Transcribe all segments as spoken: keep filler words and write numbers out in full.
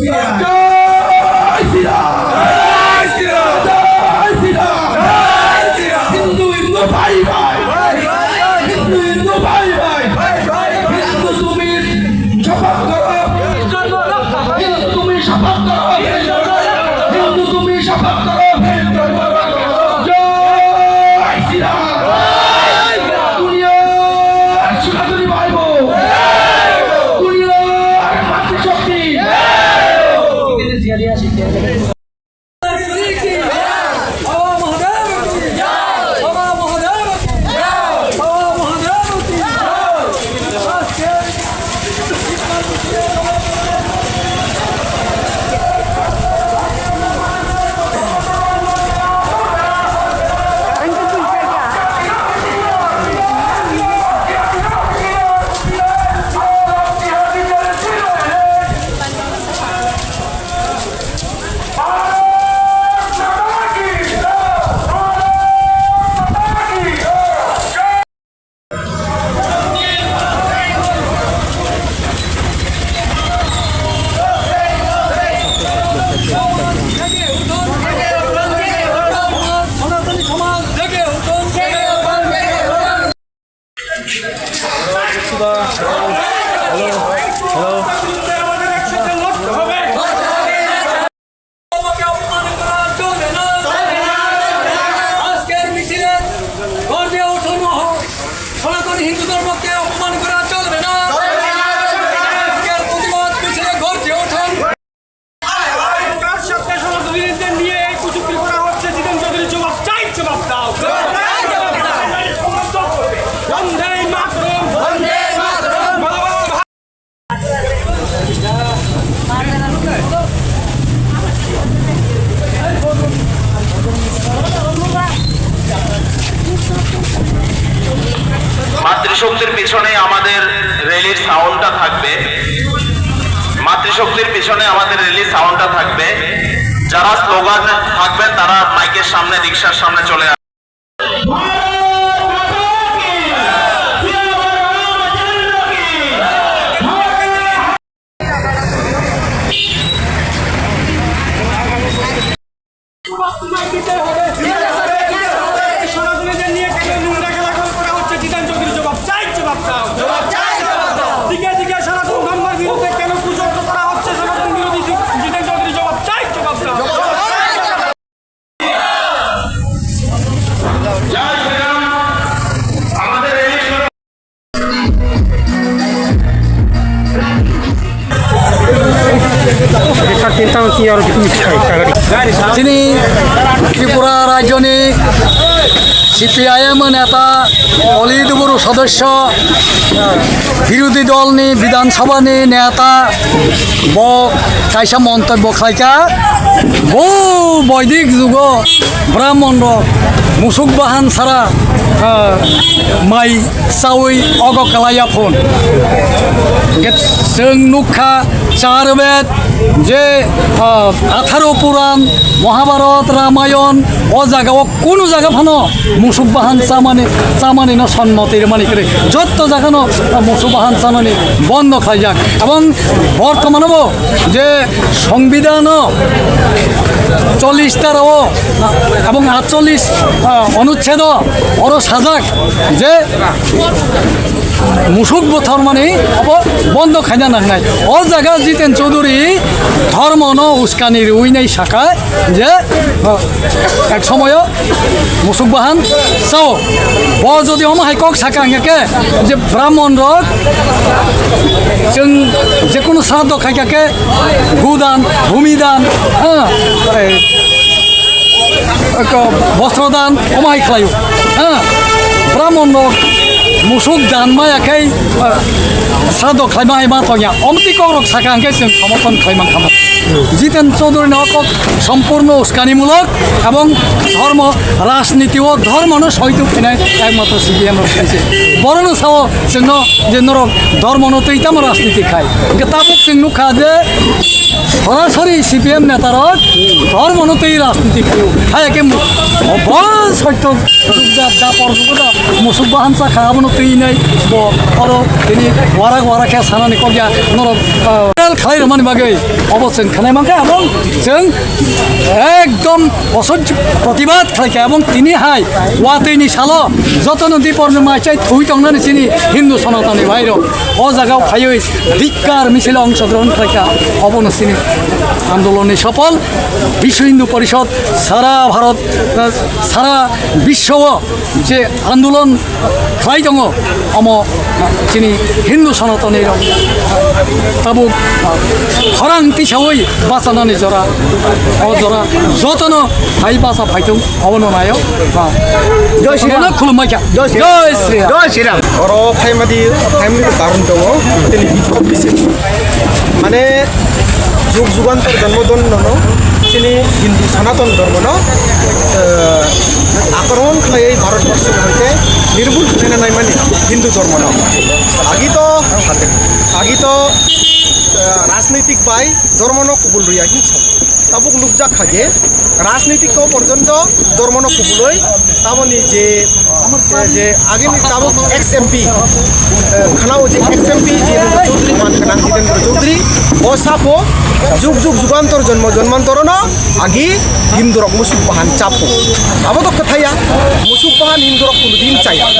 জয় শ্রীরাম। জয় শ্রীরাম। জয় শ্রীরাম। জয় শ্রীরাম। হিন্দু, হিন্দু ভাই ভাই। হিন্দু, হিন্দু ভাই ভাই। হিন্দু তুমি শপথ করো। হিন্দু তুমি শপথ করো। হিন্দু তুমি শপথ করো। জয় শ্রীরাম। দুনিয়ার সনাতনী ভাই বোন। দুনিয়ার মাতৃশক্তি। আজকের মিছিলে গর্জে ওঠো না হোক, সনাতনী হিন্দু ধর্মকে অপমান করা চলবে না। আজকের প্রতিবাদ মিছিলে গর্জে ওঠো। কার সাথে সনাতনীদের নিয়ে এই কুচুক্তি করা হচ্ছে? জিতেন চৌধুরী জবাব চাই, জবাব দাও। বন্দে মাতরম। বন্দে মাতরম। বাবা। মাতৃশক্তির পিছনে আমাদের র্যালির সাউন্ডটা থাকবে। মাতৃশক্তির পিছনে আমাদের র্যালির সাউন্ডটা থাকবে। যারা স্লোগান থাকবেন, তারা মাইকের সামনে, রিক্সার সামনে চলে আসুন। সনাতনীদের নিয়ে কেন নোংরা খেলা করা হচ্ছে? জিতেন চৌধুরী জবাব চাই, জবাব দাও। দিকে দিকে সনাতন ধর্মের বিরুদ্ধে কেন কুচক্র করা হচ্ছে? সনাতন বিরোধী জি-, জিতেন চৌধুরী জবাব চাই, জবাব দাও। Chini Tripura rajyoni C P I M neta, politburo sodosyo, birodhi dolni Bidhan Sabhani neta, bo kaisa montobyo khlaikha, bo boidik jugo Brahmonrok musuk bahan sara, ah, mai chawi ogo kalaiya phun. Hwnkhe chwng nukha, char bed je, ah, atharo Puran, Mahabharat, Ramayon, o jagao kunu jaga phano musuk bahan chamani, chamani no sonmoti rwmani kwrwi. Jotto jagano, ah, musuk bahan chamani bondo khlaijak. Ebong bortomano bo je Songbidhano chollish tarao ebong atchollish, ah, onuchchedo oro sajak je musuk buthar mani abo bondo khaina nangnai. O jaga Jiten Chaudhury dhormono uskani rwinai sakha je, ah, ek somoyo musuk bahan sao. Bo jodi omo hai kok saka hwnkhe je Brahmon rok chwng jekunu sraddho khaikha khe gu dan, bhumi dan, ha, ei, eko bostro dan, omo hai khlaio, ha. Brahmon rok musuk dan maya khe, ah, sraddho khlaima hai ma tongya. Omtwi kok rok saka hwnkhe chwng somorthon khlai mankha. Jiten Chaudhury no kok sompurno uskanimulok ebong dhormo, rajniti o dhormo no soituk khinai ekmatro C P I M rok khaise. Borok no sao chwngno je norok dhormo no twi tamo rajniti khai. Hwnkhe tabuk chwng nukha je Sorasori C P M netarok dhormono twi rajniti khlaiwi. Hai khe mu-, bol soitto jukda da por jukda musuk bahan cha kha abono twi nai bo oro tini warak warak khe sanani kok ya norok, ah, khlai rwmani bagwi obo chwng khnai mankha abong chwng ekdom osojjo protibad khlaikha abong tini hai watwi ni salo jotono dipor ni maichai thwi tongnani chini Hindu Sanatani bhairok o jaga o phaiwi Dik Kar misil ongshogrohon khlaikha, obono chini andolonni sopol. Biswa Hindu Porishod sara Bharot, eh, sara biswo je andolon khlai tongo, omo chini Hindu Sanatani rok tabuk khorang tisawi bachanani jora, o jora jotono hai bacha phaithung. Obono naio. Ha. Jai Shri Ram. Obono khulumbai kha. Jai Shri Ram. Jai Shri Ram. Jai Shri Ram. Oro phaimadi, phaimadi karon tongo. Tini bikhok bisi. Mane jug jugantor jonmo don nono. Chini Hindu Sanatan dhormo no, eh, akromon khlaiwi Bharat borso hoite nirbul khlaina naimani Hindu dhormo no. Agi to, agi to, eh, rajnitik bai dhormo no kubul rwya hinsa. Tabuk nukjak kha je, rajnitik o porjonto dhormono kubulwi, tamoni je, je agini tabuk ex M P, eh, khwnao je ex M P Jitendra Chaudhary, man gwnang Jitendra Chaudhary, bo sapo jug jug jugantor jonmo jonmantorono agi Hindurok musuk bahan chapo. Abo to kwthaiya, musuk bahan Hindurok kunu din chaya.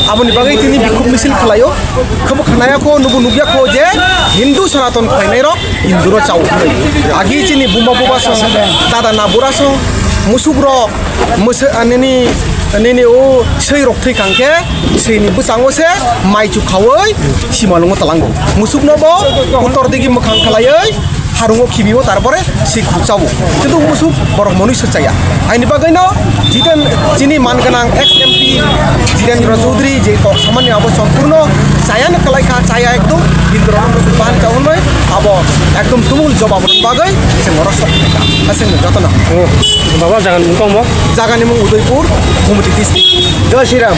Aboni bagwi tini bikhuk misil khlaio, khebo khnaya kho, nubo nukya kho je Hindu Sanatan khlainairok Hinduro chao hwnwi. Agi chini buma buba song, dada nabura song, musuk rok, mwswi, ah, nini, nini o swi rok thwi kang khe, swi ni bwsang o se mai chuk khawi simalung o talang bo. Musuk no bo utor digi mwkhang khlaiwi harung o khibi o, tarpore swi khu chao. Kintu musuk borok monui se chaya. Aini bagwi no Jiten chini man gwnang ex M P Jitendra Chaudhary je kok samani abo sompurno chaya no kwlai kha, chaya ekdom Hindurok no muchung bahan cha hwnwi abo ekdom tumul jobab rwna bagwi chwng oro sok kha. Aswk no jotono. Oh, baba, jaga ni mung tongmo? Jaga ni mung Udaipur, Gumti district. Jai Shri Ram.